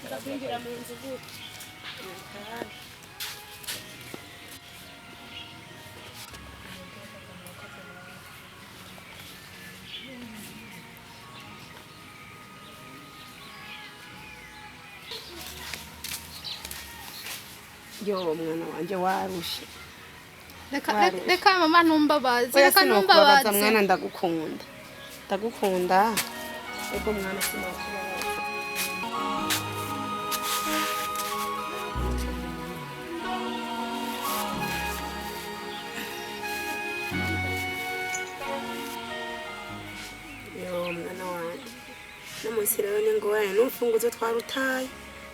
Tuza kwinjira mu nzu gute? Yo mwana wanje warushe. Reka Warushe. reka mama ntumbabaze, Oya reka sinokubabaza ntumbabaze. mwana, ndagukunda. Ndagukunda. Ego mwana, sinokubabaza. Yo mwana wanje. N'umunsi rero ni ngorane n'urufunguzo twarutaye.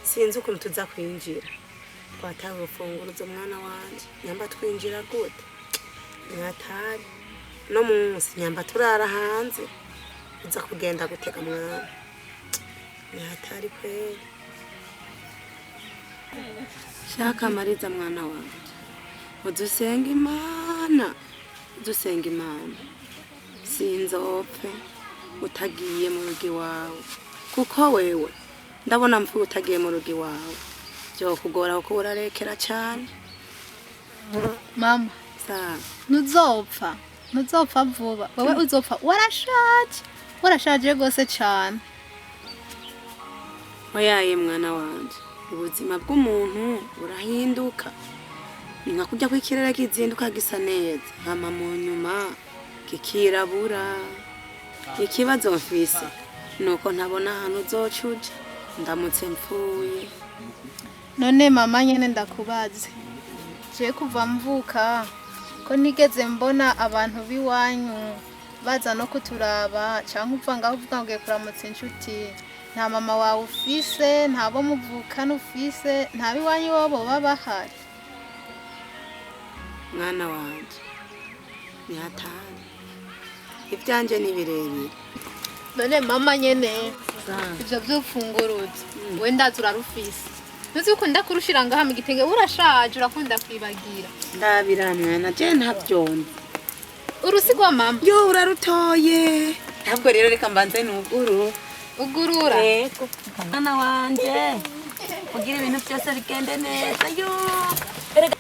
Sinzi ukuntu tuza kwinjira. Twataye urufunguzo mwana wanje. Nyamba twinjira gute? Mwatari. No munsi nyamba turara hanze. Uza kugenda gutega mwana. Mwatari kweli. Shaka Mariza mwana wanje. Udusenga Imana. Udusenga Imana. Sinzopfe utagiye mu rugo iwawe, kuko wewe ndabona mvuga utagiye mu rugo iwawe byokugora kuko urarekera cyane. Mama, Sawa. ntuzopfa, ntuzopfa vuba. Wewe uzopfa warashaje, warashaje rwose cyane. Oyaye mwana wanje, ubuzima bw'umuntu burahinduka, ni nka kurya kw'ikirere kizinduka gisa neza hama mu nyuma kikirabura. Ikibazo mfise nuko ntabona ahantu uzoca uja ndamutse mpfuye. None mama nyene ndakubaze, je kuva mvuka ko nigeze mbona abantu b'iwanyu baza no kuturaba, canke uva ngaho uvuga ngo ugiye kuramutsa inshuti, nta mama wawe ufise, nta bo muvukana ufise, nta b'iwanyu bobo baba bahari? Mwana wanje, ni hatari, ibyanje ni birebire. None mama nyene, ivyo vy'ufunguruzo we ndazi urarufise, ntuzi ukunda kurushira ngaha mu gitenge, urashaje urakunda kwibagira. Ndabira mwana, je ntabyonze. Urusigwa mama. Yo urarutoye, ntabwo rero reka mbanze nuguru. Ugurura. Yego mwana wanje, kugira ibintu byose bigende neza. Yo erega.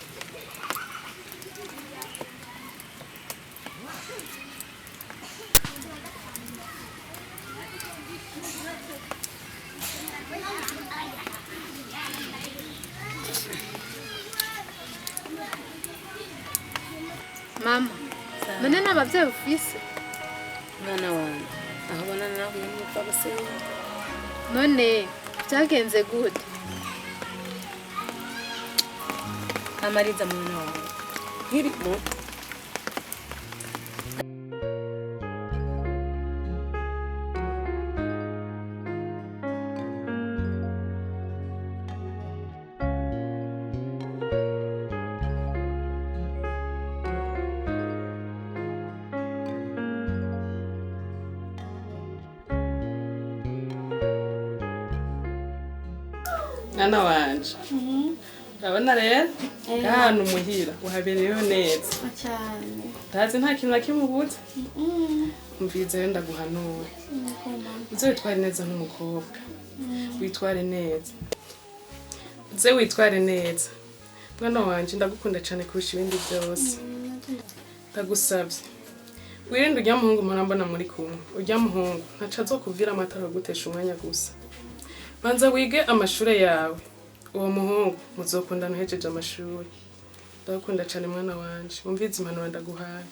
Mama, none nta bavyeyi ufise? Mwana wanje, aho ubona nawe nimupfa gusenga. None vyagenze gute? Amariza mwana wanje, nkiri muto Mwana wanje, urabona rero ngahantu muhira uhabereyeho neza cyane. Ndazi nta kintu na kimwe ubuze. Umviriza rero ndaguhanura, uze witware neza nk'umukobwa, witware neza, uze witware neza mwana wanje. Ndagukunda cyane kurusha ibindi byose. Ndagusabye wirinde urya muhungu mpora mbona muri kumwe. Urya muhungu ntaco azokuvira amatara agutesha umwanya gusa. Banza wige amashure yawe, uwo muhungu muzokundana uhejeje amashuri. Ndagukunda cyane mwana wanje, wumvize impanuro ndaguhaye.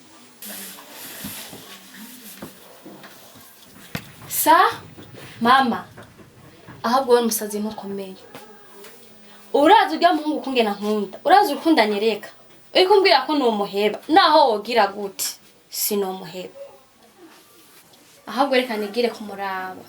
Sa mama, ahubwo wowe umusazi ntukomeye. Urazi urya muhungu ukungena nkunda, urazi urukundo anyereka, uriko umbwira ko nomuheba, naho wogira gute sinomuheba. Ahubwo reka nigire kumuraba.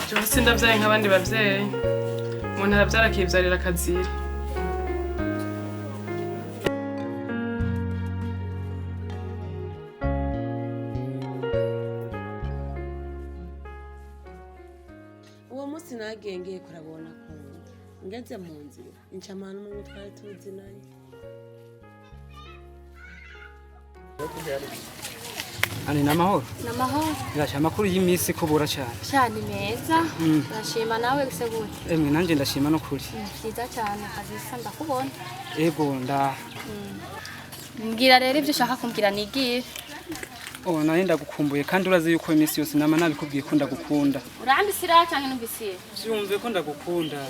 Jewe sindavyaye nk'abandi bavyeyi, umuntu aravyara akivyarira akazira. Uwo munsi nagiye ngiye kurabona kunda. Ngeze mu nzira incamana n'umuntu twari tuzinanye. Ani namahoro. Namahoro. Ngasha amakuru y'iminsi kubura cyane. Cyane meza. Ndashima nawe guse gute? Emwe nanje ndashima no kuri. Vyiza cyane kabisa ndakubona. Ego nda. Mbwira rero ibyo ushaka kumbwira nigire. Oh nari ndagukumbuye kandi urazi yuko iminsi yose nama nabikubwiye ko ndagukunda. Urambisira cyangwa numbisiye? Vyumve ko ndagukunda.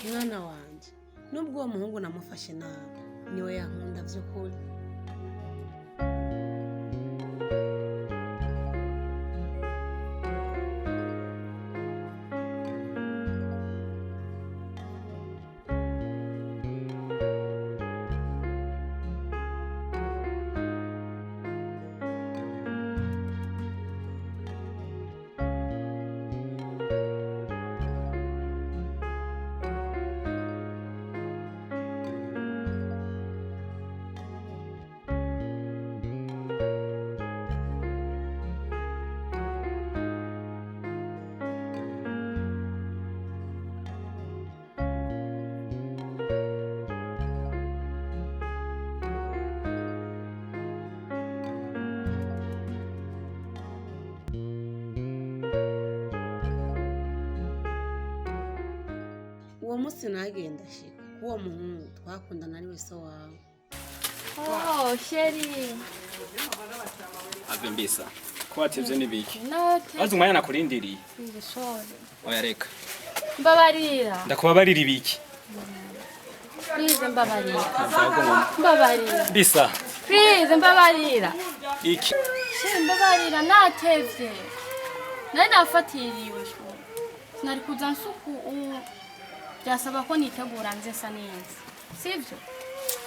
Mwana wanje, nubwo uwo muhungu namufashe nabi, niwe yankunda vy'ukuri. Uwo munsi nagenda shika uwo muhungu twakundana ari we so wawe. Oh, sheri. Ave mbisa. Ko watevye nibiki? Note. Bazi umwanya nakurindiriye. Sorry. Oya reka. Mbabarira. Ndakubabarira ibiki? Please mbabarira. Mbabarira. Mbisa. Please mbabarira. Iki. Sheri mbabarira natevye. Nari nafatiriwe sho. Sinari kuza nsuku byasaba ko nitegura nze nsa neza. Sivyo?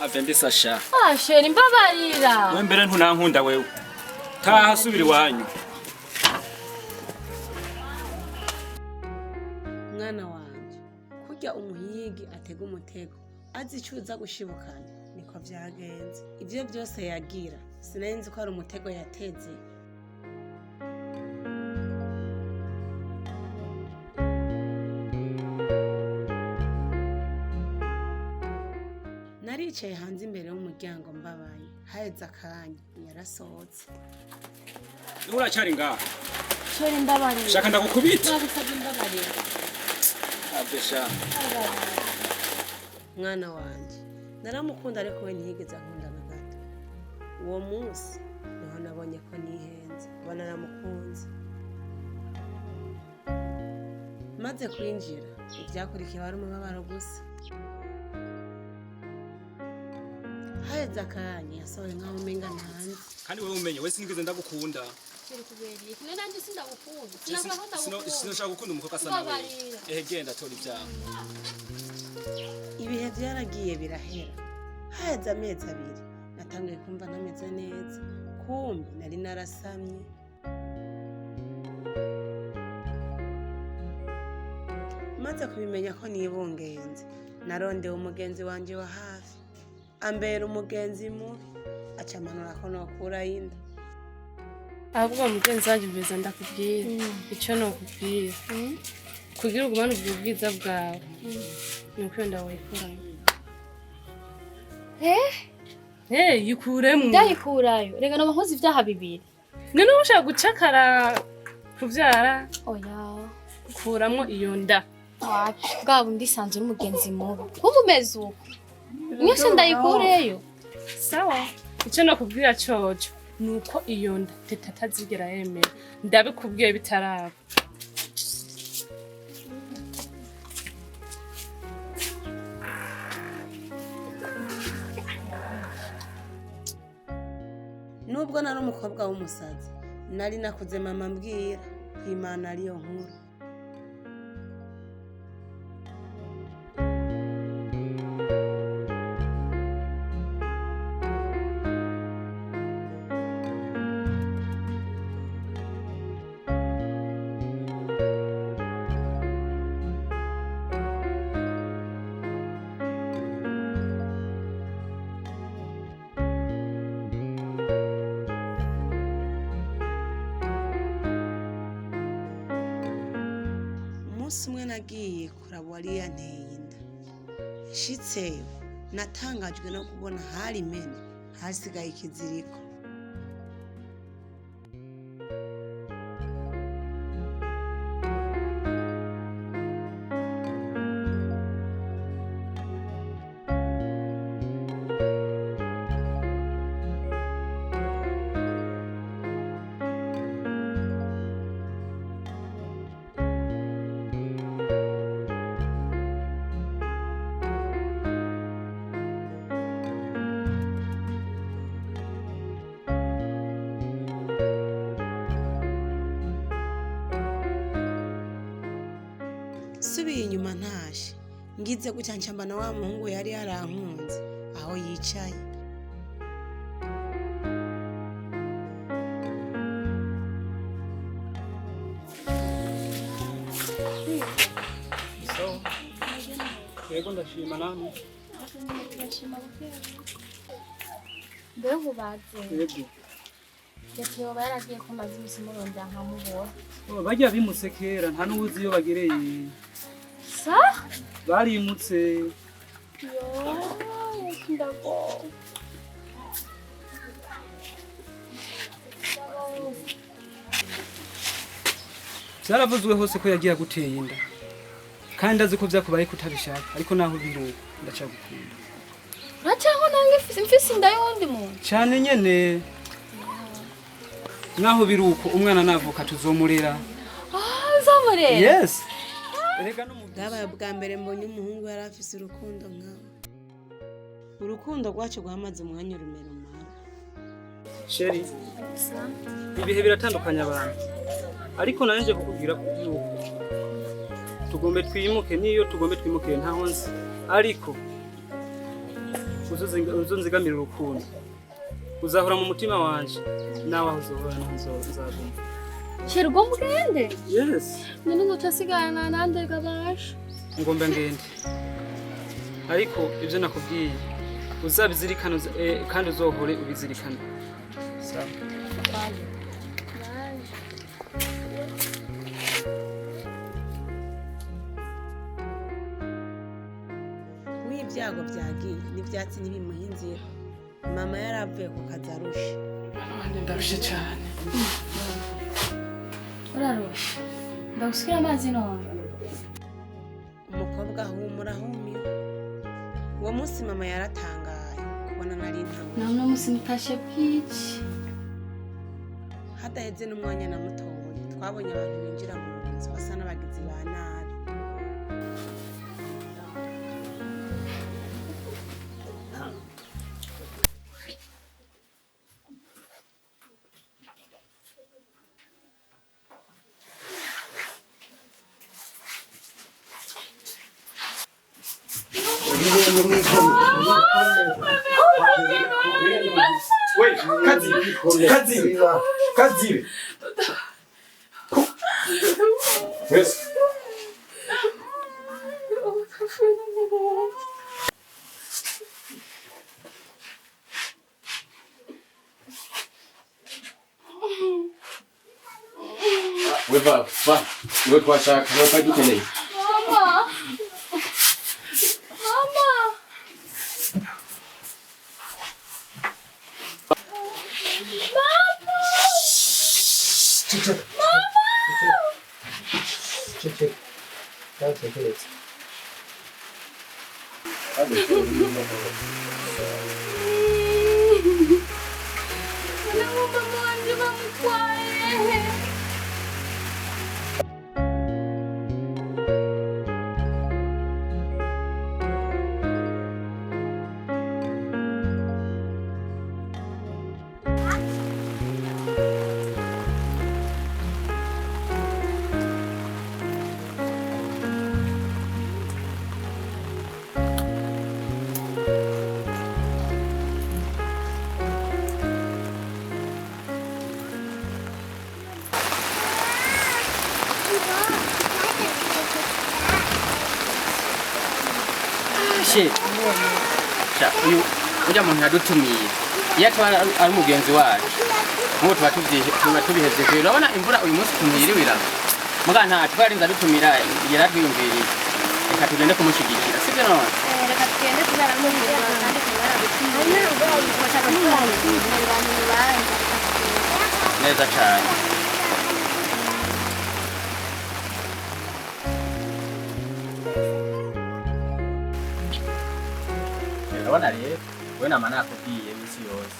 Ave mbisa sha. Ah, sheri mbabarira. We mbere ntunankunda wewe. Taha subira iwanyu. Mwana wanje, kurya umuhigi atega umutego azi icuza gushibukana niko vyagenze. Ivyo byose yagira sinari nzi ko ari umutego yateze. Naricaye hanze imbere y'umuryango mbabaye, haheze akanya yarasohotse. Uracari ngaha. Sheri mbabarira. Shaka ndagukubita. Nagusabye mbabarira. Ave sha. Mwana wanje, naramukunda ariko we ntiyigeze ankunda na gato. Uwo munsi niho nabonye ko nihenze, kuba naramukunze. Maze kwinjira, ivyakurikiye wari umubabaro gusa. Haheze akanya yasohoye nkaho umenga ntanzi. Kandi wewe umenye we sinigeze ndagukunda. Sheri kubera iki? Nari nanje sindagukunda. Sinavuga ko ndagukunda. Sinashaka gukunda umukobwa asa nawe. Mbabarira. Ehe genda tora ibyawe. Ibihe byaragiye birahera. Haheze amezi abiri natanguye kumva ntameze neza, kumbe nari narasamye. Maze kubimenya ko nibungenze, narondewe umugenzi wanje wa hafi, ambera umugenzi mubi, aca amanura ko nokurayo inda. Ahubwo mugenzi wanjye mbeza ndakubwira icyo nokubwira kugira ugumane ubwo bwiza bwawe ni uko wenda wayikuramo. Eh, yikuremo. Ndayikurayo. Rega no nkoze ibyaha bibiri. None ushaka gucakara kuvyara? Oya. Kuramwo iyo nda. Wapi? Bwa bundi sanzwe n'umugenzi mubi. Kumva umeze uko. Mwese ndayikureyo. Sawa. Icyo nakubwira coco nuko iyo nda teta atazigera yemera. Ndabikubwiye bitaraba. Nubwo nari umukobwa w'umusazi, nari nakuze mama mbwira ko Imana ariyo nkuru. Umunsi umwe nagiye kuraba Wari yanteye inda. Nshitseyo natangajwe no kubona hari impene, hasigaye ikiziriko. Nsubiye inyuma ntashe, ngize gutya ncamba na wa muhungu yari yarankunze aho yicaye. Sawa. Yego, ndashima, namwe? Mbega ubaze? Yego. Reka, yoba yaragiye ko maze imisi murondera nkamubura? Oh, barya bimutse kera, nta n'uwuzi iyo bagereye. Sa? Barimutse. Yo, ndagowe. Vyaravuzwe hose ko yagiye aguteye inda, kandi azi ko vyakubaye kutabishaka, ariko naho biruko ndacagukunda. Uracyangwa nange mfise inda y'uwundi muntu? Cane nyene. Naho biruko, umwana navuka tuzomurera. Ah, uzamurera? Yes. Erega no mu Bwabaye ubwa mbere mbonye umuhungu yari afise urukundo nkawe. Urukundo rwacu rwamaze umwanya urumera umara. Chéri, ibihe biratandukanya abantu, ariko nanje kukubwira ko yuko tugombe twimuke, niyo tugombe twimuke ntaho nzi, ariko uzonzigamira urukundo, uzahora mu mutima wanje, nawe aho uzohora naho nzaguma. Chéri, ugomba ugende? Yes. None nzoca nsigarana nande gabasha? Ngomba ngende, ariko ibyo nakubwiye uzabizirikana, kandi uzohore ubizirikana, sawa? Bye. W'ibyago byagiye n'ibyatsi ntibimuha inzira. Mama yari avuye ku kazi arushe. Mwana wanjye, ndarushe cyane. Urarusha? Ndagusukira amazi none? Umukobwa ahumura ahumiwe. Uwo munsi mama yaratangaye kubona nari ntanguye. None uno musi mutashe bwiki? Hadaheze n'umwanya na mutoya, twabonye abantu binjira mu nzu basa n'abagizi ba nabi. We, Kazibe, Kazibe, Kazibe. Yes. We, va, va. Niwe twashaka, niwe twari dukeneye. Mama, mama. Mama! Ceceka. Ceceka. Kandi utekereze. Kandi utekereze. None mama wanje bamutwaye? She. Sha, uyu ujya muntu yadutumiye. Iyo ataba ari umugenzi wacu, nk'ubu tuba tubihevye kure. Urabona imvura uyu munsi ukuntu yiriwe iragwa. Muga nta twarinze adutumira, yaratwiyumviriye. Reka. Reka tugende kumushigikira, sibyo none? Reka tugende kubera n'umubiri kandi kubera Neza cyane. Urabona rero, we nama nakubwiye iminsi yose,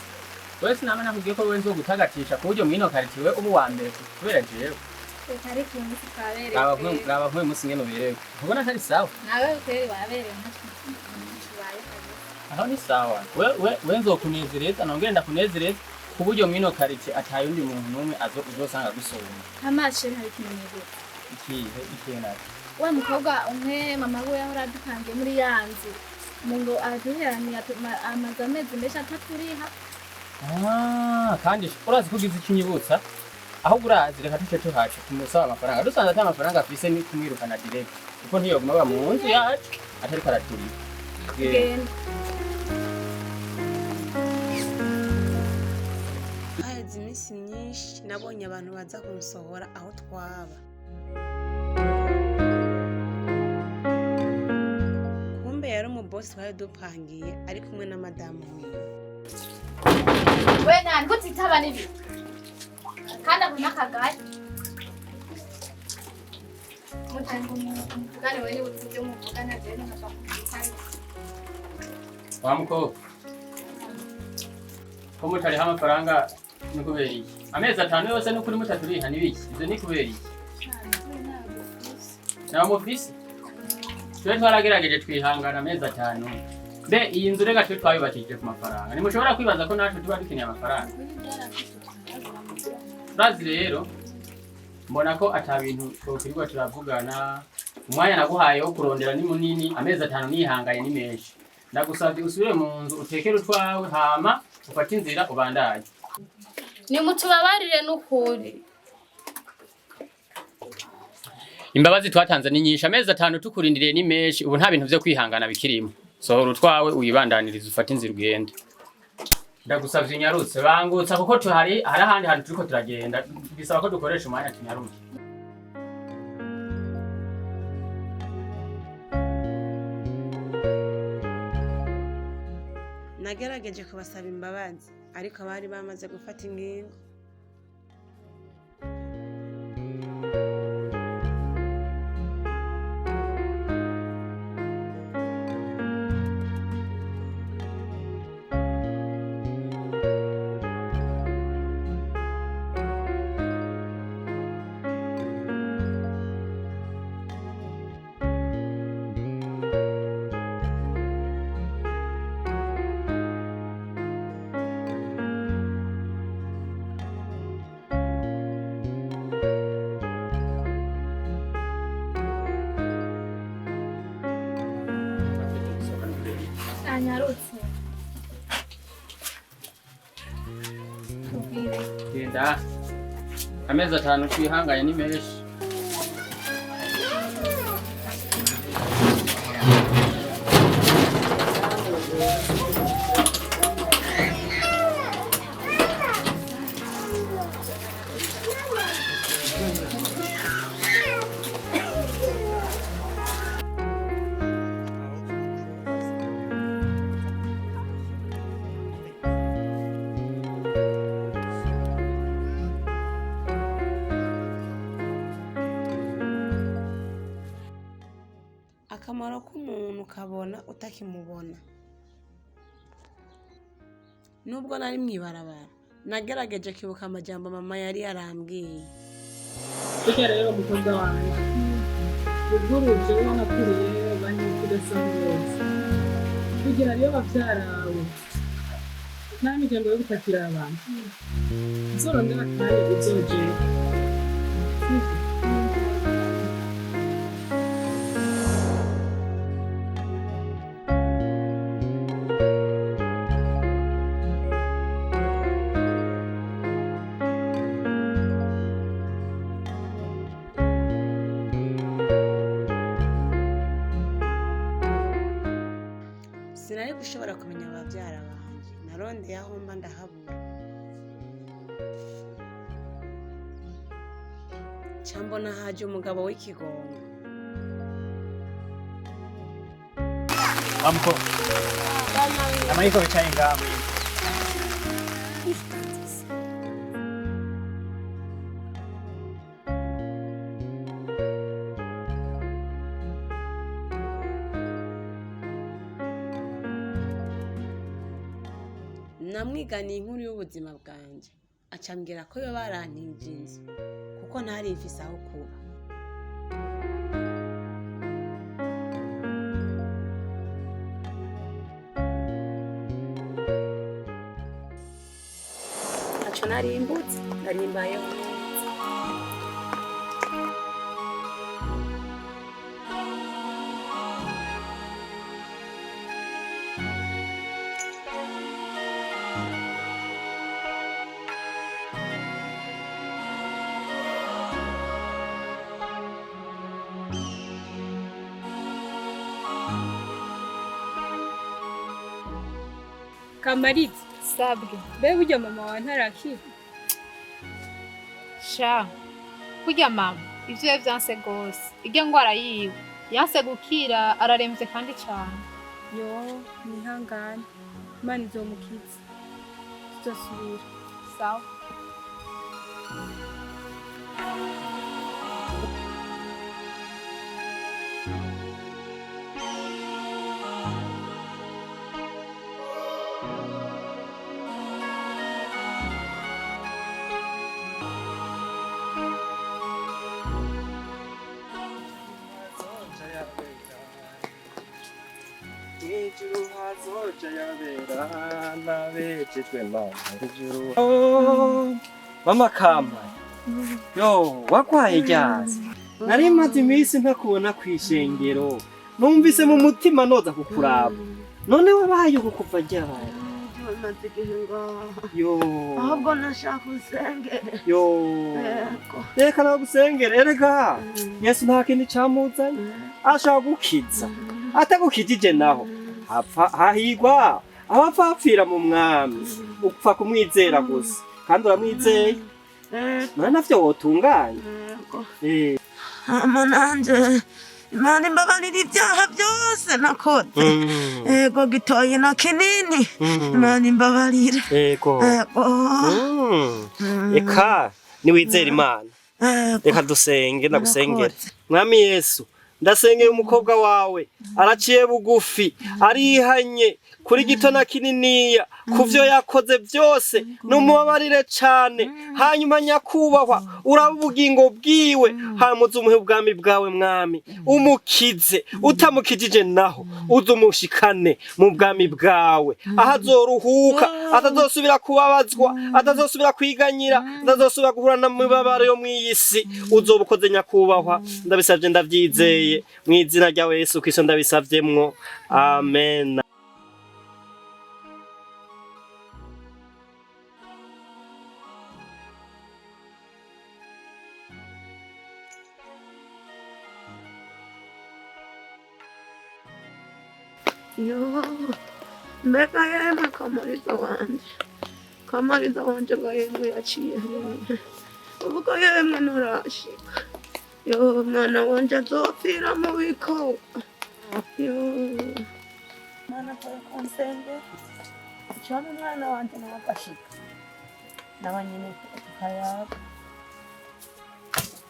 we sinama nakubwiye ko wewe nzogutagatisha ku buryo mwino karitiwe uba uwa mbere kubera jewe. Reka ariko uyu munsi twaberewe. Raba nk'uyu munsi ngene uberewe, ntubona atari sawa? Nawe kweri waberewe ntubaye kabisa. Aho ni sawa. We nzokunezereza, nongere ndakunezereza ku buryo mwino karitiye atayundi muntu n'umwe uzosanga gusumba. Amashe hari ikimenyetso. Ikihe? Ikihe naco? Wa mukobwa umwe mama we yahora adupangiye muri ya nzu ngo aduheraniye amaze amezi menshi ataturiha. Ah, kandi urazi ko ugize icyo unyibutsa, ahubwo urazi, reka tuce tuhace tumusaba amafaranga. Dusanze ata amafaranga afise, ni kumwirukana direct, kuko ntiyoguma aba mu nzu yacu atariko araturiha. Genda. Haheze iminsi myinshi nabonye abantu baza kunsohora aho twaba. Kumbe yari umubosi twari dupangiye ari kumwe na madamu wiwe. We nani kutitaba nibi kandi ako n'akagari mutanga muvugane we niba uzi ibyo muvugana jewe nkaja kubyitaho. Wa mukobwa, ko mutariha amafaranga ni kubera iki? Amezi 5 yose n'ukuri mutaturiha ni biki? Ivyo ni kubera iki? Nta mufise? Twe twaragerageje twihangana amezi 5. Mbe iyi nzu rega twe twayubakishije ku mafaranga, ntimushobora kwibaza ko natwe tuba dukeneye amafaranga. Urazi rero, mbona ko ata bintu twokwirirwa turavugana. Umwanya naguhaye wo kurondera ni munini, amezi 5 nihanganye ni menshi. Ndagusabye usubire mu nzu utekere utwawe, hama ufate inzira ubandanye. Nimutubabarire n'ukuri. Imbabazi twatanze ni nyinshi, amezi 5 tukurindiriye ni menshi, ubu nta bintu vyo kwihangana bikirimo. Sohora utwawe uyibandanirize ufate inzira ugende. Ndagusavye unyarutse, bangutsa kuko tuhari hari ahandi hantu turiko turagenda, bisaba ko dukoresha umwanya tunyaruke. Nagerageje kubasaba imbabazi ariko abari bamaze gufata ingingo. Anyarutse. Tubwire. Genda. Amezi 5 twihanganye ni menshi. Akamaro k'umuntu ukabona utakimubona. Nubwo nari mwibarabara, nagerageje kwibuka amajambo mama yari yarambwiye. Burya rero mukobwa wanjye, ubwuruje uwo nakuriye banyikudasangoza kugira rero bavyarawe nta miryango yo gupakira abantu uzorondera akanya uzojera, sivyo? Sinari gushobora kumenya abavyara banje, narondeye aho mba ndahabura. Ca mbona haje umugabo w'ikigongo. Amko. Amayiko bicaye ngaho. Namwiganiye inkuru y'ubuzima bwanjye, acambwira ko yo barantije inzu kuko ntari mfise aho kuba. Ntaco narimbutse, narimbayeho neza. Kamariza, Sabwe. Mbe burya mama wawe ntarakira? Sha, kurya mama, ivyo we vyanse gose. Irya ngwara yiwe yanse gukira, araremvye kandi cane. Yo, nihangane. Imana izomukiza. Tuzosubira. Sawa. Ijuru hazoja yabera nabejejwe mama ijuru. Mama kama yo wagwaye ryazi, nari maze iminsi ntakubona kw'ishengero, numvise mu mutima noza kukuraba, none wabaye uko kuva ryari? Maze igihe ngaha. Yo, Ahubwo nashaka usengere. Yo, Yego. reka nagusengere. Erega Yesu nta kindi camuzanye, ashaka gukiza, atagukijije naho hapfa hahigwa abapfa bapfira mu mwami. Upfa kumwizera gusa, kandi uramwizeye, none navyo wotunganya. Eh. Hama nanje Imana imbabarira ibyaha byose nakoze. Ego, gitoyi na kinini. Imana imbabarire. Ego. Ego. Eka niwizera Imana. Reka dusenge, ndagusengere. Mwami Yesu, ndasengeye umukobwa wawe, araciye bugufi, arihanye kuri gito na kininiya kuvyo yakoze byose, numubabarire cane. Hanyuma nyakubahwa, uraba ubugingo bwiwe, hanyuma uze umuhe ubwami bwawe mwami, umukize. Utamukijije naho uze umushikane mu bwami bwawe, aho azoruhuka, atazosubira kubabazwa, atazosubira kwiganyira, atazosubira guhura n'imibabaro yo mw'iyi si. Uzoba ukoze nyakubahwa, ndabisavye ndavyizeye, mu izina ryawe Yesu Kristo ndabisavyemwo, amen. Yo, mbega yemwe Kamariza wanje, Kamariza wanje ngo yemwe yaciye hehe? Ubwo yemwe nturashika. Yo, mwana wanje azopfira mu bikorwa. Yo, Mwana avuye ku nsengero, icampa umwana wanje nawe agashika, nawe nyene tukayaga.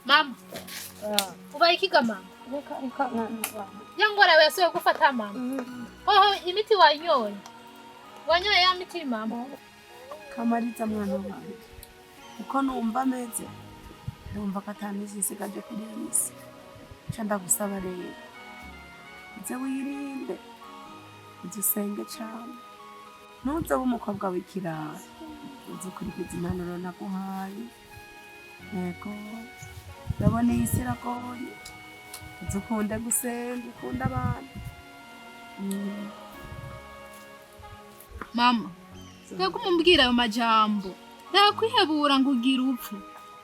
Mama, ubaye ikiga mama? Reka reka mwana wanje. Ya ngwara yawe yasubiye gufata mama? Hoho imiti wanyoye? Wanyoye ya miti mama? Kamariza mwana wanje, uko numva ameze, ndumva ko ata minsi nsigaje kuri iyi si. Nca ndagusaba rero, uze wirinde, uze usenge cane, ntuzobe umukobwa w'ikirara, uze ukurikiza impanuro naguhaye. Yego, ndabona iyi si iragoye, uze ukunde gusenga, ukunde abantu. Mama, reka umumbwira ayo majambo. Reka kwihebura ngo ugire upfe.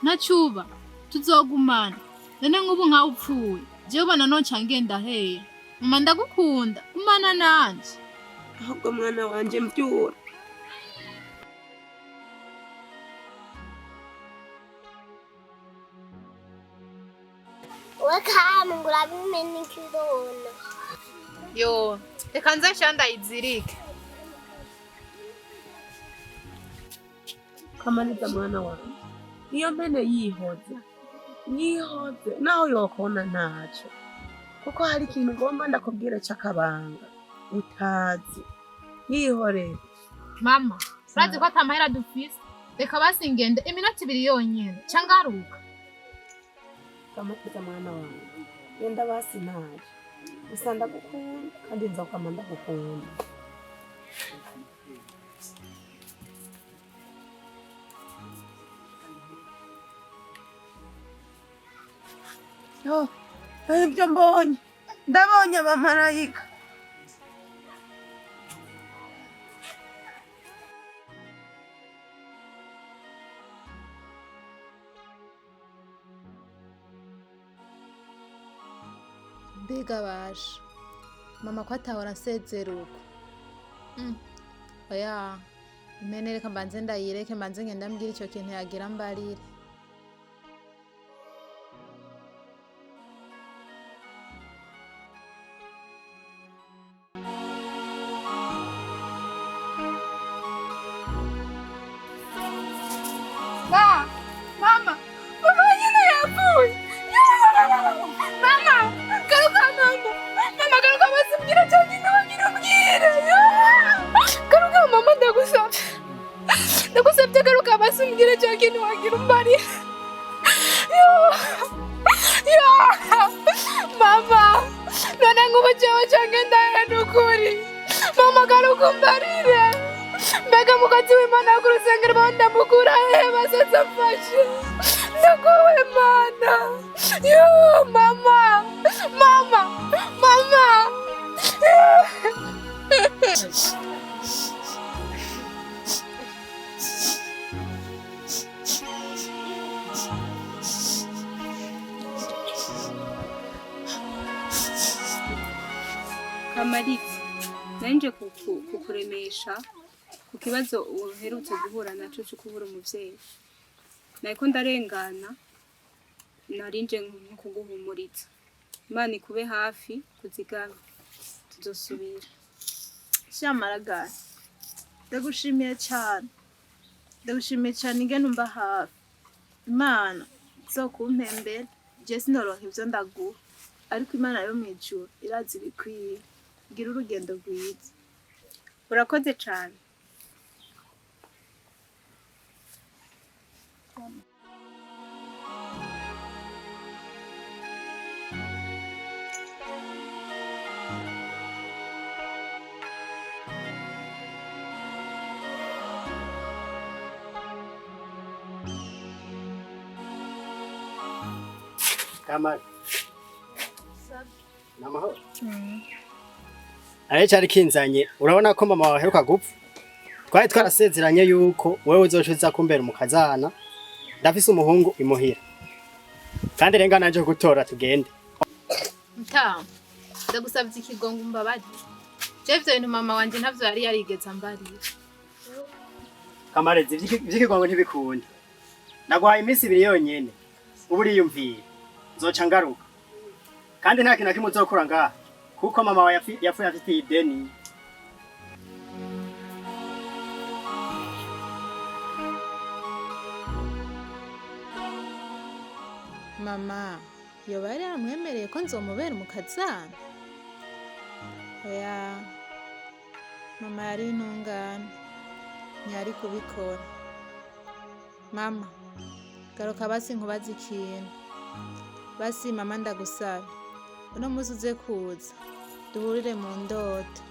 Ntacuba, tuzogumana. None nk'ubu nkawe upfuye, jewe ubona nonca ngenda hehe? Mama ndagukunda, gumana nanje. Ahubwo mwana wanje mvyura. Wekhamu ngurabimena ikirona. Yo, reka nze sha ndayizirike. Kamaliza mwana wanjye, iyo mpene yihoze yihoze naho yokona ntacyo, kuko hari ikintu ngomba ndakubwira cy'akabanga utazi. Yihorere. Mama, urazi ko atamahera dufise. Reka basi ngende iminota 2 yonyene ca ngaruka. Kamaliza mwana wanjye, genda basi ntacyo, gusa ndagukunda kandi nzokwama ndagukunda. Yo, ibyo mbonye, ndabonye abamarayika. Mbega basha, mama ko atahora asezera uko. Oya, impene reka mbanze ndayireke, mbanze ngenda mbwira ico kintu yagira mbarire. Mama, mama nyine yapfuye. Mama, garuka mama. Mama garuka basi mbwira cyo nyine wagira umbwire. Garuka mama ndagusabye. Ndagusabye garuka basi mbwira cyo nyine wagira umbarire. Mama, none ngubu jewe canke ndahera nukuri. Mama garuka umbarire. Mbega mukozi w'Imana ku rusengero baho ndamukura hehe basaza mfashe. Ndagowe Mana. Yo mama, mama, mama. Kamariza, nanje kukuremesha ku kibazo uherutse guhura naco cyo kubura umuvyeyi. Nariko ndarengana, narinje nko kuguhumuriza. Imana ikube hafi, kuzigama tuzosubira. Shamaragara, ndagushimiye cyane, ndagushimiye cyane ingene umba hafi. Imana izokumpembera, je sinoronka ivyo ndaguha, ariko Imana yo mw'ijuru irazi ibikwiye. Gira urugendo rwiza. Urakoze cyane. Kamari. Namahoro. Aye cyari kinzanye, urabona ko mama waheruka gupfa. Twari twarasezeranye yuko wewe uzocuza kumbera umukazana. Ndafise umuhungu imuhira. Kandi renga nanje gutora tugende. Mtamu, ndagusabye ikigongo umbabarire. Je ivyo bintu mama wanje ntavyo yari yarigeze ambarira. Kamari, ivy'ikigongo ntibikunda. Naguhaye iminsi 2 yonyene. Ubu uriyumviye. Nzoca ngaruka. Kandi nta kintu na kimwe uzokura ngaha. Kuko mama wawe yapfuye afite ideni. Mama, yoba yari yaramwemereye ko nzomubera umukazana? Oya, mama yari intungane, ntiyari kubikora. Mama, garuka basi nkubaze ikintu. Basi mama ndagusaba, uno musi uze kuza, duhurire mu ndoto.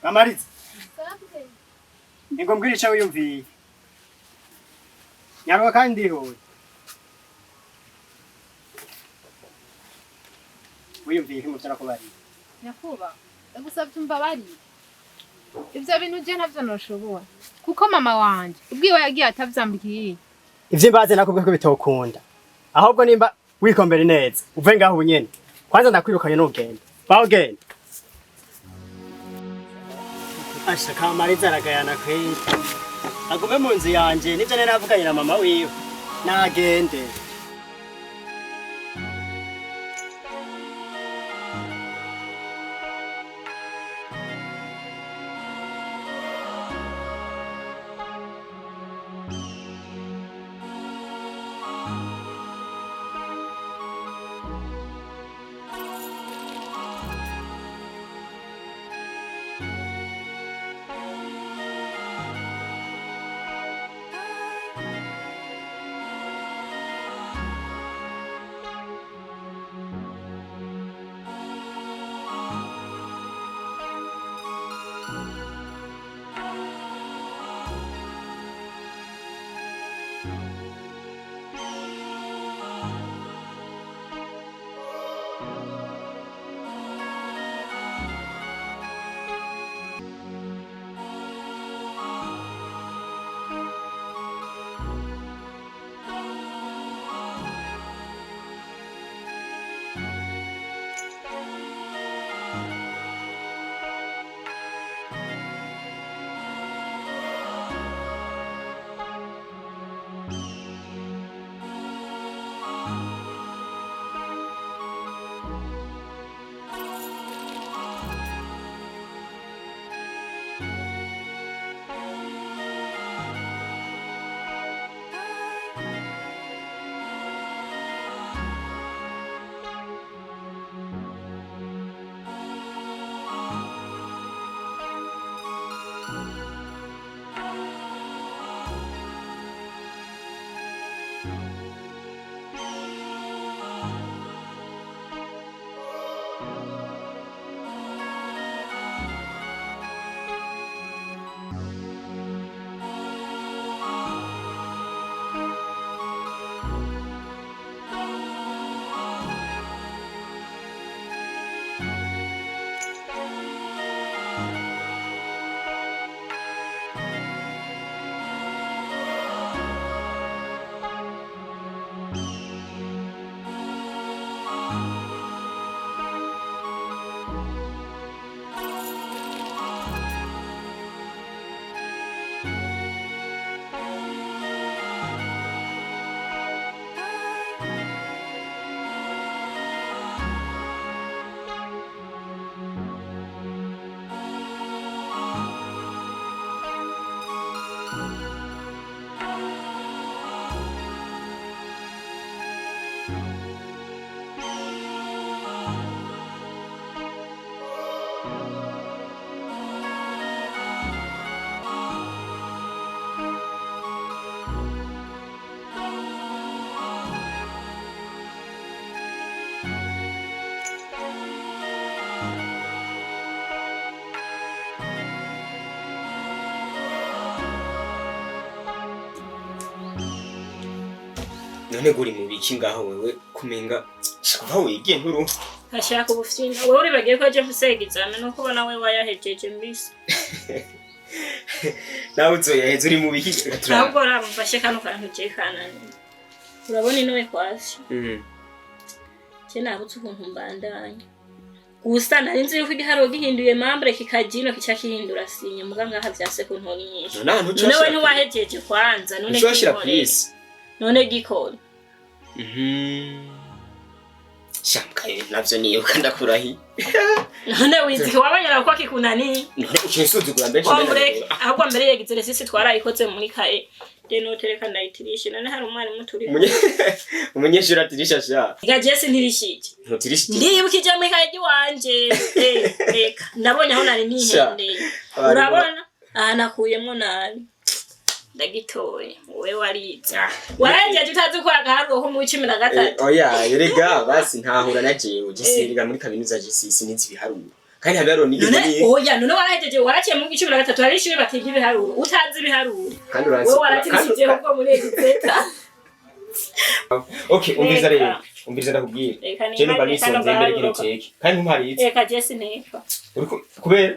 Kamariza, ingo mbwira ico wiyumviye. Nyaruka kandi ndihuye. Wiyumviye iki muvyo nakubariye? Nyakuba, ndagusabye umbabarire. Ivyo bintu je ntavyo noshobora, kuko mama wanje ubwiwe yagiye atavyambwiye. Ivy'imbaze nakubwiye ko bitokunda. Ahubwo nimba wikombera neza, uve ngaho ubunyene. Kwanza ndakwirukanye n'ugenda. Ba ugenda. Asha Kamariza aragayana kweli. Agume mu nzu yanje nivyo nari navuganye na mama wiwe. Nagende. None guri mu biki ngaho wewe kumenga kuva wigiye nkuru ashaka ubufyina wewe uribagiye ko aje mfise examen nuko ubona we wayahejeje mbisi nawe uzoyaheza uri mu biki. Ahubwo ramufashe kano kantu je kanani urabona inowe kwasi je nabutse ukuntu mbandanya gusa nari nzi yuko igiharuro gihinduye membre kikajino kica kihindura sinye muga ngaha vyase ku ntonyi nyinshi. None we ntiwahejeje kwanza none none gikora Shamkaye navyo niyo kanda kurahi. None wiziki wabanyara ko kikunani. None ukinsuzugura mbere cyane. Ahubwo mbere yegizere sisi twarayikoze muri kae. Deno tereka ndayitirishe none hari umwarimu turi. Umunyeshuri atirisha sha. Igaje sintirishije. Ntutirishije. Ndibukije muri kae giwanje. Reka ndabonye aho nari nihendeye. Urabona aha nakuyemo nabi. Ndagitoye wewe wariza warajeje utazi ko agaharuro ko mu 13. Oya erega basi ntahura na jewe gisiriga muri kaminuza GCC nizi biharuro kandi habiharuro nigeze ni oya none warajeje waraciye mu 13 hari ishuri batiga ibiharuro utazi ibiharuro kandi uranzi wewe waratirishije ubwo muri exeta. Okay umviriza rero umviriza ndakubwira je numva nisonze imbere kino teke kandi ntumparitse. Reka je sineka uriko kubera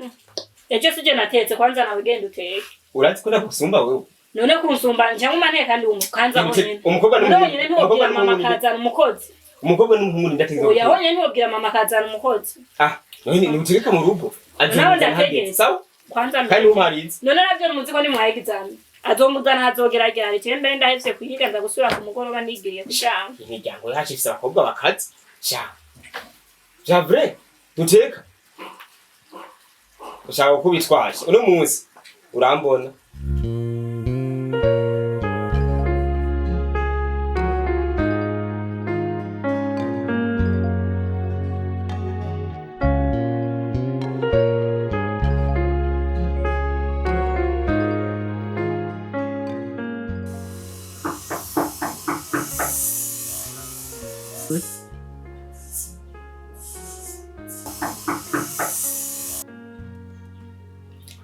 ejo sije natetse kwanza nawe genda uteke urazi ko ndagusumba wewe. None kunsumba njya mumane kandi umukanza wonyene. Umukobwa n'umukobwa mama kazana umukozi. Umukobwa n'umuhungu ndategeka. Oya wonyene ntubwira mama kazana umukozi. Ah, none ni utegeka mu rugo. Azana ndategeka. Sawa? Kwanza kandi umaritse. None navyo muzi ko ni mwaye examen. Azomuzana hazogeragera rije mbere ndahevye kuyiga nza gusubira ku mugoroba nigiriye kuryama. Imiryango yacu ifise abakobwa bakaze. Sha. Ja vrai. Duteka. Ushaka kubitwaje. Uno munsi urambona.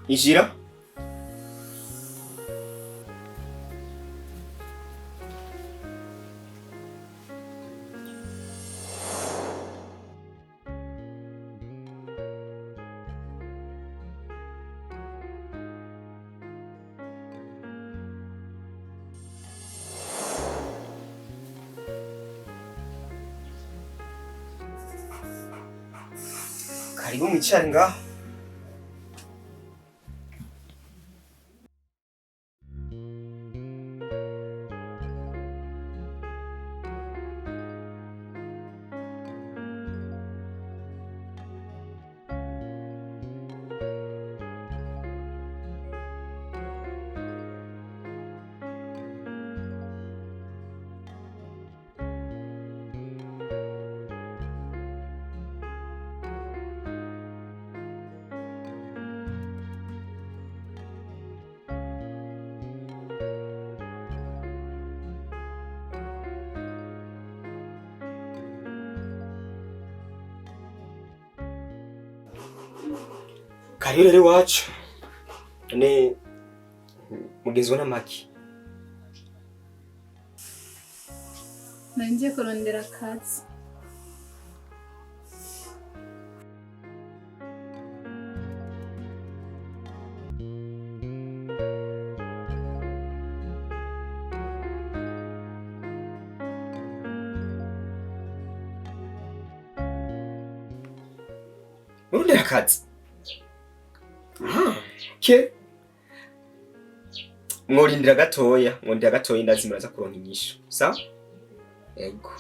Injira. Karibu mwicare ngaho. Karibu rero iwacu. None mugezwe n'amaki? Nanje kurondera akazi. Murondera akazi? Ke mworindira gatoya, mwondira gatoya ndazi muraza kuronka inyishu. Sawa? Ego.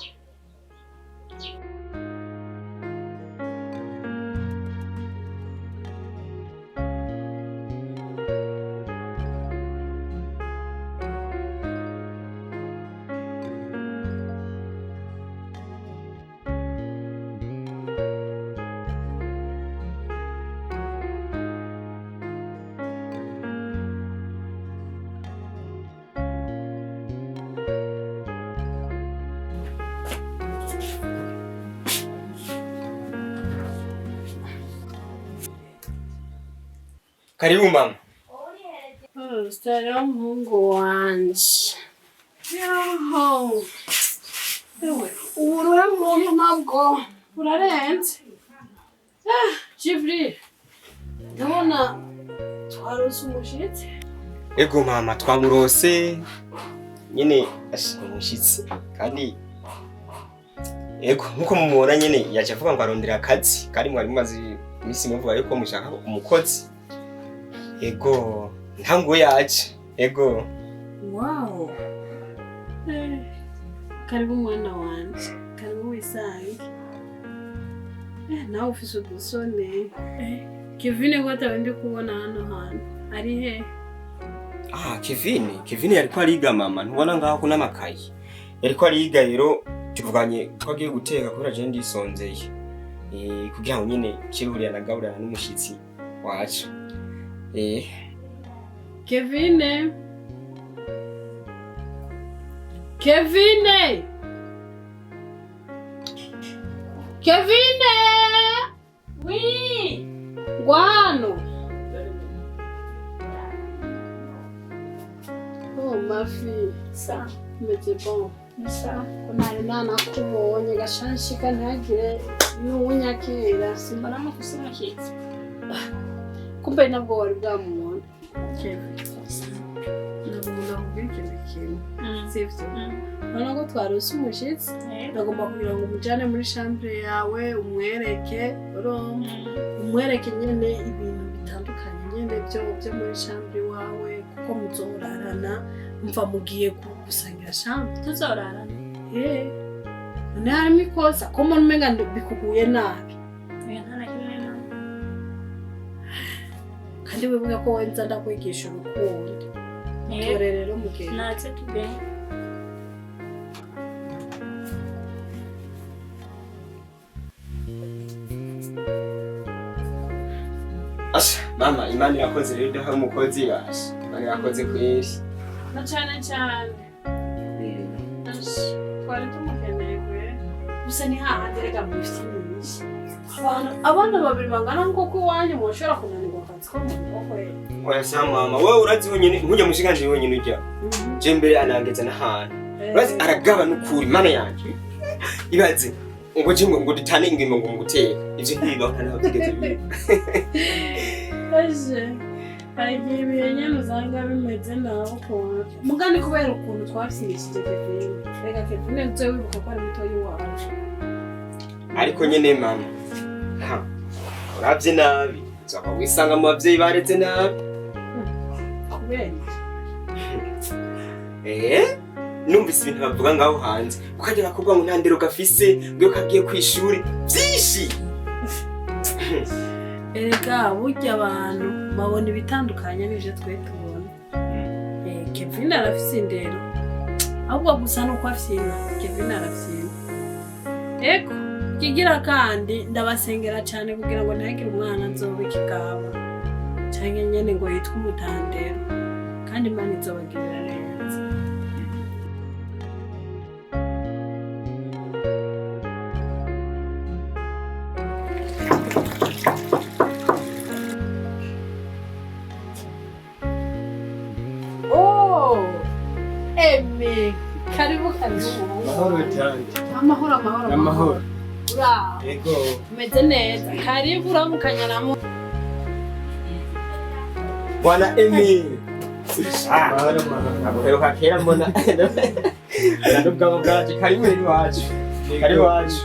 Karibu mama. Oh, stara muhungu wanje. Yaho. Ewe, urura muntu ntabwo urarenze. Ah, Jibril. Ndabona twarose umushitsi. Ego mama, twamurose. Nyene umushitsi kandi ego nkuko mumubona nyene yaje avuga ngo arondera akazi kandi mwari mumaze iminsi muvuga yuko mushaka umukozi. Ego, ntango yaje. Ego. Wow. Karibu mwana wanje. Karibu wisange. Nawe ufise udusone. Kevin ko atawe kubona hano hantu. Ari he? Ah, Kevin. Kevin yariko ariga mama. Ntubona ngaho kuna makayi. Yariko ariga rero tuvuganye ko agiye guteka kubera je ndisonzeye. Kugira ngo nyene kirihuriya na gaburana n'umushitsi wacu. Kevin. Kevin. Kevin. Oui. Guano. Oh, ma fille. Ça. Mais c'est bon. Ça. Kuna nana kubonye gashanshika ntagire n'uwunyakira. Simbona amakosa makitse. Kumbe nabwo wari bwamubona. Kevin. Nabwo nakubwira ikintu kimwe. Sivyo? Urabona ko twarose umushitsi, nagomba kugira ngo umujane muri chambre yawe, umwereke, urumva? Umwereke nyene ibintu bitandukanye nyene byo muri chambre wawe Ko muzorarana, mva mugiye gusangira chambre. Tuzorarana. Eh. None harimo ikosa ko mbona umenga bikuguye nabi. Oya, nta na kimwe mama. Kandi wibuke ko wenza ndakwigisha urukundo. Tore rero mugende. Natse tugende. Asha, mama, Imana irakoze rero iduha umukozi basha. Imana irakoze kweri. Na cyane cyane. Asha, twari tumukeneye kweri. Gusa ni hahandi rega mufite nyinshi. Abana babiri bangana nk'uko iwanyu mushobora kunanirwa akazi ko mu rugo kweri. Oya sha mama, wowe urazi wenyine, nkujya mushikanje wenyine ujya. Je mbere anangeza n'ahantu. Urazi aragaba n'ukuri mana yanje. Ibaze ngo je ngo dutane ingimo ngo nguteka. Ivyo ntibibaho nta naho byigeze biba. Aje, hari igihe ibihe nyene usanga bimeze nabi ukuntu. Mugani kubera ukuntu twafyishije Kevin. Reka Kevin uze wibuka ko ari mutoyi wacu. Ariko nyene mama, ha, uravye nabi, uzoba wisanga mu bavyeyi bareze nabi. Kubera iki? Eh? Numvise ibintu bavuga ngaho hanze. Ukajya bakubwa ngo nta ndero gafise, ngo iyo kagiye kw'ishuri, vyinshi. Erega burya abantu babona ibitandukanye n'ivyo twe tubona. Kevin arafise indero. Ahubwo gusa nuko afyina, Kevin arafyina. Ego, kigira kandi ndabasengera cyane kugira ngo ntihagire umwana azoba ikigaba. Canke nyene ngo yitwe umutandero. Kandi Imana izobagirira neza. Oh, Emi, karibu karibu. Mahoro cyane. Amahoro amahoro. Amahoro. Uraho. Ego. Umeze neza. Karibu uramukanya na mu. Bwana Emi. Ah, aguheruka kera mbona. Ndubwabo bwacu karibu rero iwacu. Karibu iwacu.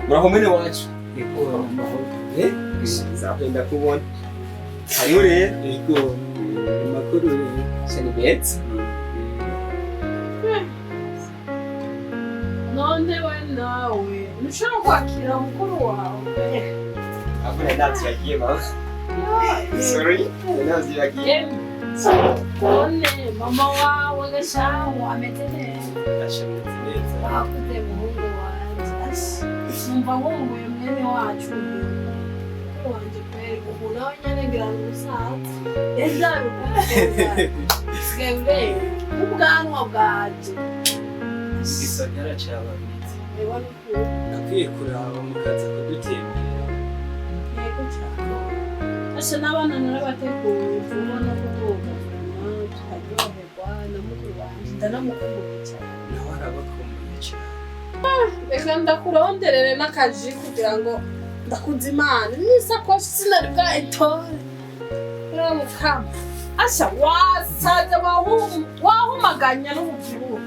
Muraho mwene wacu. Ego amahoro. Eh? Nzakunda kubona. Karibu rero. Ego. Amakuru rero. Ni meza. None we nawe ntushobora kwakira mukuru wawe. Ahubwo nari navyibagiye mama. Sorry, nari navyibagiye. None mama wawe gashaho ameze neza. Asha ameze neza. Wakuze muhungu wanje. Asha, numva nkumbuye mwene wacu mukuru wanje kweri ubu nawe nyene ngira ni umusaza. Ejo usigaye ureba ubwanwa bwanje. Igisagara c'ababitsi. Reba n'ukuntu. Nakwiye kuraba mukaza kudutembera. Yego cyane. Asha n'abana narabateguye vuba no kuduga tukaryoherwa na mukuru wanje ndanamukumbuye cyane. Nawe arabakumbuye cyane. Reka ndakuronderere n'akaji kugira ngo ndakuze Imana n'isakoshi sinari bwayitore. Uramukama. Asha wasaze wahumaganya n'ububyibuho.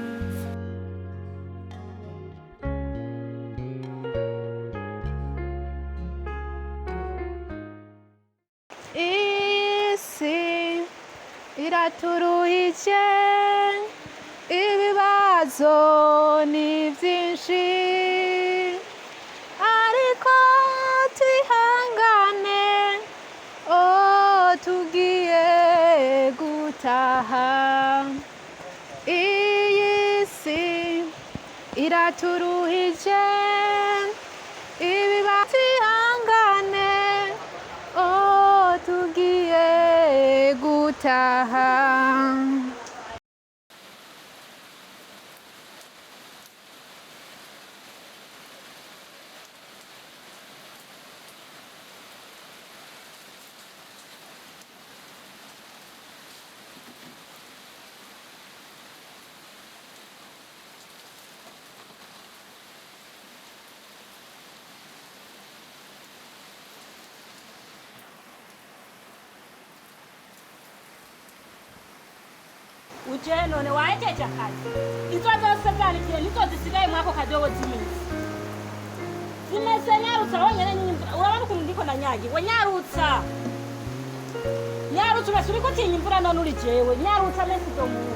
Isi iraturuhije, ibibazo ni byinshi, ariko twihangane, oh tugiye gutaha. Iyi si iraturuhije, ibibazo twihangane, oh tugiye gutaha. Uje none wahejeje akazi. Izo zose zanikiye nizo zisigaye mwako kadobo zimeze. Zimeze nyarutsa wonyene nyine urabona ukuntu ndiko nanyagirwa nyarutsa. Nyarutse umese, uriko utinya imvura none uri jewe. Nyarutse amese izo mpuzu.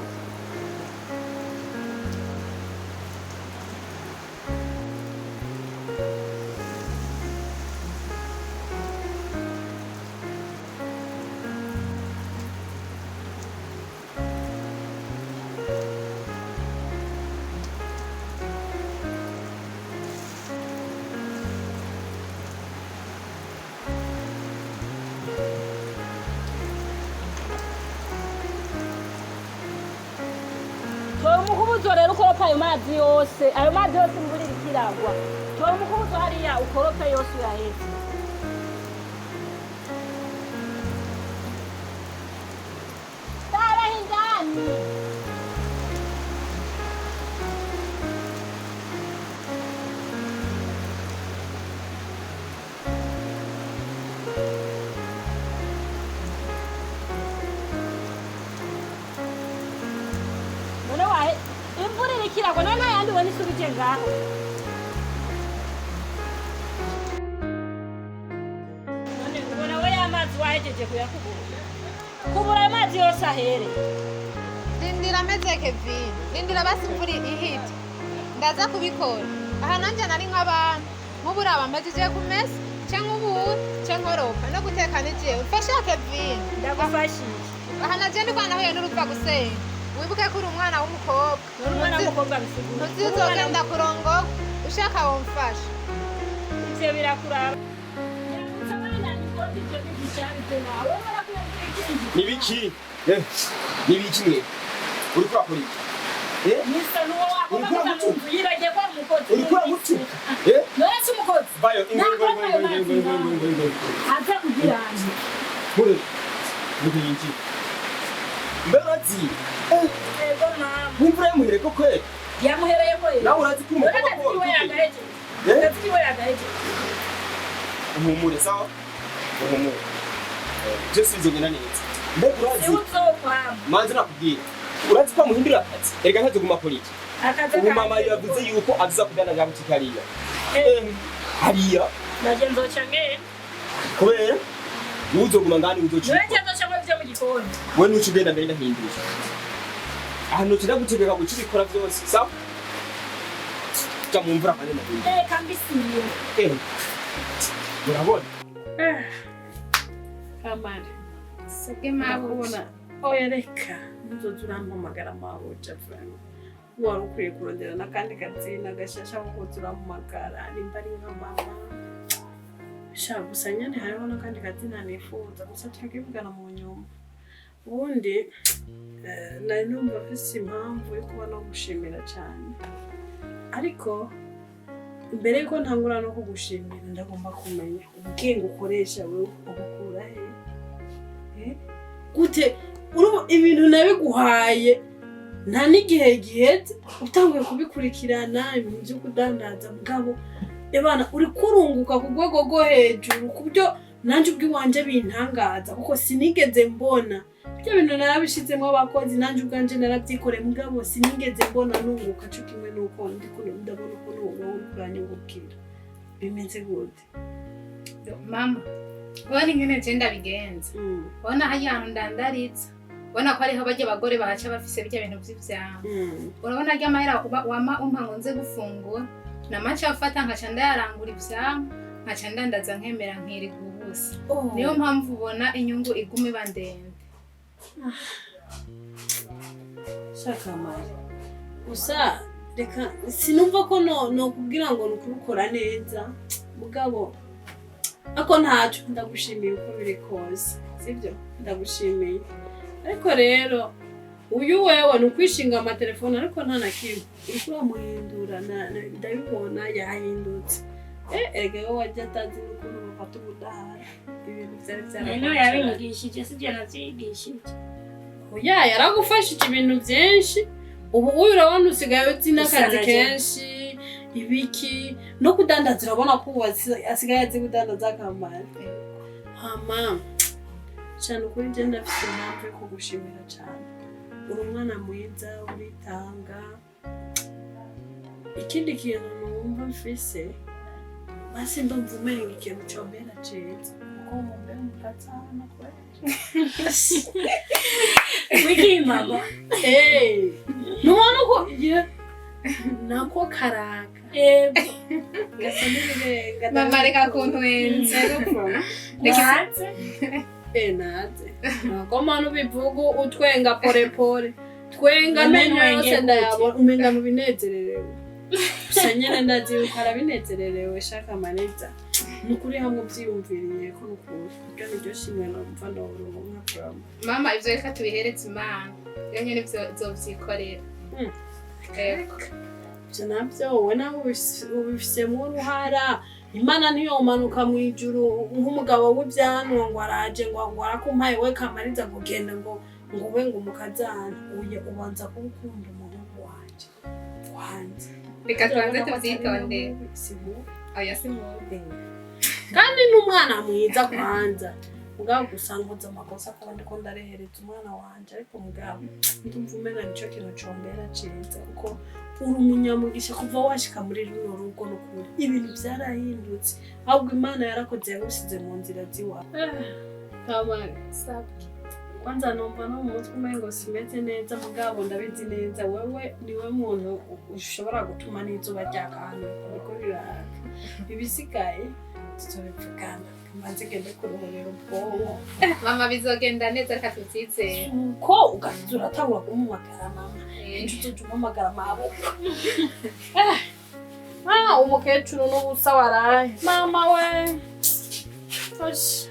Tora umukubuzo rero ukoropa ayo mazi yose, ayo mazi yose imvura iriko iragwa. Tora umukubuzo hariya ukorope yose uyaheze. Taraho indani. None wahe imvura iriko iragwa, none nta yandi ubona isubije ngaho. None ubona we y'amazi wahejeje kuyakubura. Kubura ayo mazi yose ahere. Rindira ameze Kevin, rindira basi imvura ihita. Ndaza kubikora. Aha nanjye nari nk'abantu. Nk'ubu uraba mpejeje kumesa, ce nkubura, ce nkoropa, no guteka ni jewe. Mfasha Kevin. Ndagufashije. Aha naje ndiko nahuye n'urupfa gusenga. Wibuke ko uri umwana w'umukobwa. Uri umwana w'umukobwa bisigura. Ntuzizogenda kurongorwa, ushaka womfasha. Ivyo birakuraba. Nyarutse abana nikote ivyo bigishabije nawe. Nibiki? Nibiki mwe? Uriko urakora iki? Nisa nuwo wagomba kuza mu nzu yibagiye ko ari umukozi. Uriko uramutuka? None si umukozi. Bayo ingo ingo ingo ingo ingo ingo ingo ingo. Aza kugira anje. Mure. Nibiki. Mbe urazi? Ego mama. Imvura yamuhereye ko kweli? Yamuhereye ko Nawe urazi ko umukobwa None akazi kiwe yagahejeje. Akazi kiwe yagahejeje. Uhumure sawa? Uhumure. Byose bizogenda neza. Mbega urazi? Si uzokwama. Manzi nakubwira. Urazi ko amuhindura akazi? Erega ntazoguma akora iki? Akazi Ubu mama yavuze yuko aza kudandaza butike hariya. Hariya. Naje nzoca ngenda. Kubera uzoguma ngani uzoca. None nje nzoca nkora ivyo mu gikoni. We nuca ugenda mbere ndahindura. Ahantu turagutegeka guca ubikora byose, sawa? Ja mu mvura kandi ndahindura. Reka mbisiye. Murabona? Kamari. Sabwe mabuja. Oya reka ntuzoze urampamagara mabuja vrema. Wari ukwiye kurondera n'akandi katsina gashasha ko kuza urampamagara nimba ari nka mama. Sha gusa nyene hariho n'akandi kazina nifuza gusa turakivugana mu nyuma. Ubundi nari numva mfise impamvu yo kuba nogushimira cane. Ariko mbere yuko ntangura no kugushimira ndagomba kumenya ubwenge ukoresha wewe ubukura he? Gute urubu ibintu nabiguhaye nta n'igihe giheze utanguye kubikurikirana ibintu byo kudandaza mugabo ebana uri kurunguka ku rwego rwo hejuru kubyo nanje ubwiwanje bintangaza kuko sinigeze mbona ibyo bintu narabishizemo abakozi nanje ubwanje narabyikoreye mugabo sinigeze mbona nunguka cyo kimwe nuko ndiko ndabona ukuntu wowe uri kuranyungukira bimeze gute? Mama, ubona ingene je ndabigenza. Ubona hariya hantu ndandaritsa. Ubona ko ariho barya abagore bahaca bafise birya bintu vy'ivyamwa. Urabona arya mahera wama umpa ngo nze gufungura. Namaca afata nkaca ndayarangura ivyamwa, nkaca ndandaza nkemera nkiriga ubusa. Niyo mpamvu ubona inyungu iguma iba ndende. Shakamari. Gusa reka sinumva ko no kubwira ngo nukubikora neza mugabo ako ntaco ndagushimiye uko biri kose sibyo ndagushimiye ariko rero uyu wewe ni ukwishinga amatelefone ariko nta na kimwe uriko uramuhindura ndabibona yahindutse erega wowe wajya atazi n'ukuntu bafata ubudahara ibintu vyari None yabinyigishije sivyo navyigishije. Oya yaragufashije ibintu vyinshi ubu uyu urabona usigaye uzi n'akazi kenshi ibiki no kudandaza urabona ko ubu asigaye azi kudandaza akamara. Hama cyane ukuri je ndafise impamvu yo kugushimira cyane uri umwana mwiza uritanga ikindi kintu numva mfise basi ndumva umenga ikintu combera ciza kuko Ngo mbe mukazana kweli. Wiki mama. Eh. Nubona uko ye nako karaka. Ego. Gasa n'ibirenga. Mama reka kuntwenza. Reka naze. Nako manu bivuga utwenga pore pore. Twenga amenyo yose ndayabona umenga mu binezererewe. Gusa nyene ndazi yuko arabinezererewe shaka maneza. Nukuri hamwe uvyiyumviriye ko nukuri. Iryo niryo shimwe numva noronka kurama. Mama ivyo reka tubihereze Imana. Yo nyene ivyo izovyikorera. Ego. Ivyo navyo wowe nawe ubifisemo uruhara. Imana ntiyomanuka mw'ijuru nk'umugabo w'ivyanwa ngo araje ngo arakumpaye we Kamariza ngo genda ngo ube ngo umukazana. Uye ubanza kuba ukunda umuhungu wanje. Wanjye. Reka tubanze tuvyitondere. Oya si mubi. Kandi n'umwana mwiza kwanza. Mugabo gusa nkoze amakosa kuba ndiko ndarehereza umwana wanje ariko mugabo ndumva umenga nico kintu combera ciza kuko uri umunyamugisha kuva washika muri runo rugo n'ukuri ibintu vyarahindutse ahubwo Imana yarakoze yagusize mu nzira ziwawe. Kamari sabwe. Kwanza numva no mu mutwe umengo simeze neza mugabo ndabizi neza wewe niwe muntu ushobora gutuma n'izuba ryaka hano kuko biraka. Ibisigaye tuzobivugana. Mbanze gende kuruhurira ubwonko. Mama bizogenda neza reka tuvyizere. Uko ugaza uratangura kumuhamagara mama. Ejo uzoja umuhamagara mabukwe. Ah, umukecuru n'ubusa waraye. Mama we. Osh.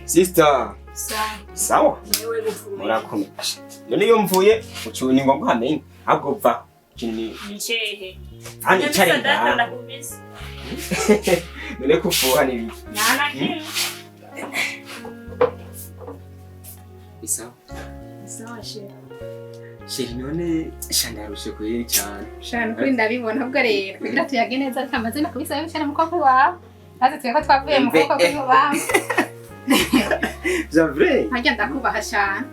Sister. Sawa. Murakomeye. None iyo mvuye ucu ni ngombwa hamenye ahubwo va kini. Nicehe. Ani icare ngaha. None kufuha ni biki? Nana kimwe. Isawa. Isawa sheri. Sheri none shandarushe kweri cyane. Shana kuri ndabibona ubwo rero kugira tuyage neza kamaze no kubisaba bicara mu koko wawe. Maze tweko twavuye mu koko kw'ibubamfu. C'est vrai. Hajya ndakubaha cyane.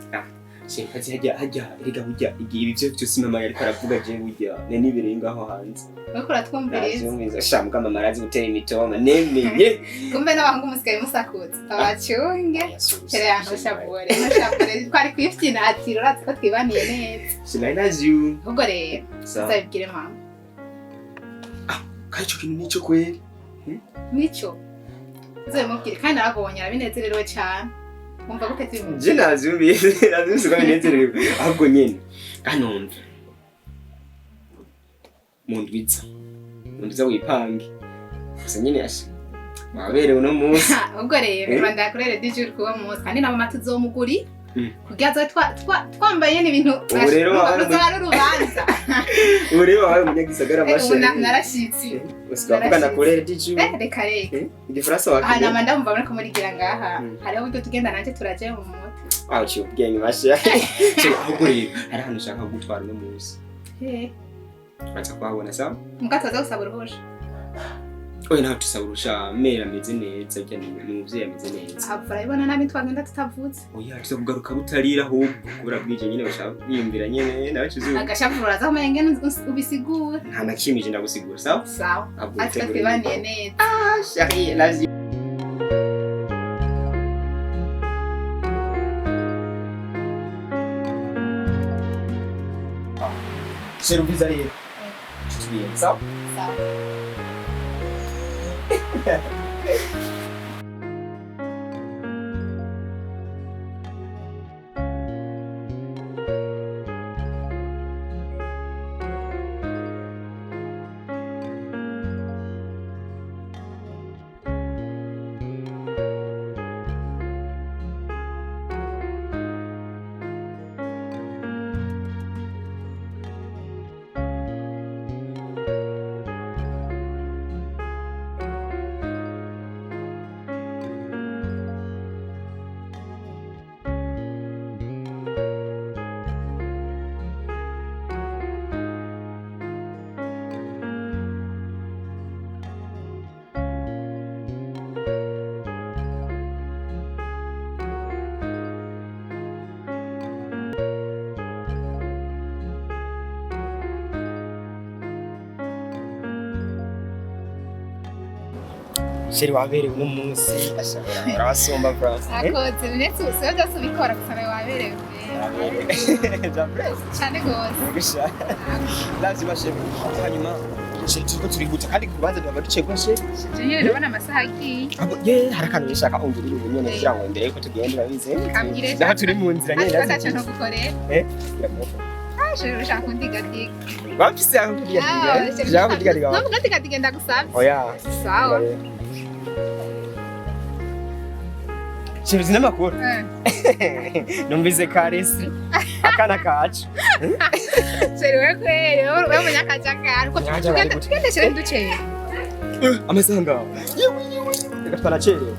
Sheri hajya hajya erega burya igihe ibyo byose mama yariko aravuga je burya ne nibereye ngaho hanze. Uriko uratwumviriza. Navyumviriza sha mbwa mama arazi gutera imitoma nemeye. Kumbe n'abahungu musigaye musakuza. Abacunge. Tere yantushavure. Ntushavure twari kwifyina ati urazi ko twibaniye neza. Sinari nazi you. Ubwo rero uzabibwire mama. Ah, kandi ico kintu nico kweri. Nico. Uzabimubwire kandi narabonye arabinezerewe cyane. Umva gute tubimubwire? Je navyumvise, navyumvise ko abinezerewe. Ahubwo nyene kanumva. Mundwiza. Mundwiza wipange. Gusa nyene asha. Waberewe no munsi. Ubwo rero uranda kurere dijuru kuba munsi kandi na mama tuzomuguri. Kugira twambaye n'ibintu ari urubanza. Ubu rero wabaye umunyagisagara mashe. Narashitse. Usigavuga na kurere dijuru. Reka reka. Igifaransa wakiye. Aha ndamva bariko murigira ngaha. Hariho uburyo tugenda nanje turaje mu mutwe. Ah uciye ubwenge mashe. Ahubwo rero hari ahantu ushaka gutwara uno munsi. Uraza kuhabona sawa? Mukatoza gusaba uruhusha. Oya ntabwo tusaba uruhusha mera ameze neza burya ni umuvyeyi ameze neza. Ahava urabibona nabi twagenda tutavutse. Oya tuza kugaruka butarira ahubwo kubera bwije nyene bashaka biyumvira nyene nawe tuzi. Agashavu uraza kumenya ingene ubisigura. Nta na kimwe je ndagusigura sawa? Sawa. Ati twibaniye neza. Ah chérie la vie. Chérie ubwiza rero. Tubiye sawa? Sawa. Chéri, waberewe uno munsi, asha urabasumba bro. Akoze ndetse usiba byose ubikora gusa nawe waberewe. Waberewe. Jabre. Cyane gose. Gusa. Lazima chéri. Hanyuma chéri, turiko turihuta kandi ku rubanza duhava ducegwa chéri. Je nyene ndabona amasaha agiye. Abo ye hari akantu nishaka ungirira ubu nyene kugira ngo mbere yuko tugenda, urabizi. Kambwire. Naho turi mu nzira nyene. Ati batacu ntugukorera. Eh, biramuka. Ah, chéri, urashaka kundigadiga. Bamfise aho kudigadiga. Jaho kudigadiga. No kudigadiga ndagusavye. Oya. Sawa. Chéri, zinamakuru. Eh. Numvise karesi. Akana kacu. Chéri, wewe kweli, wewe munyakajagari. Ko Munyakajagari tugende gute? tugende chéri, nduceye. Amasaha ngaho. Yewe yewe. Reka twanacerewe.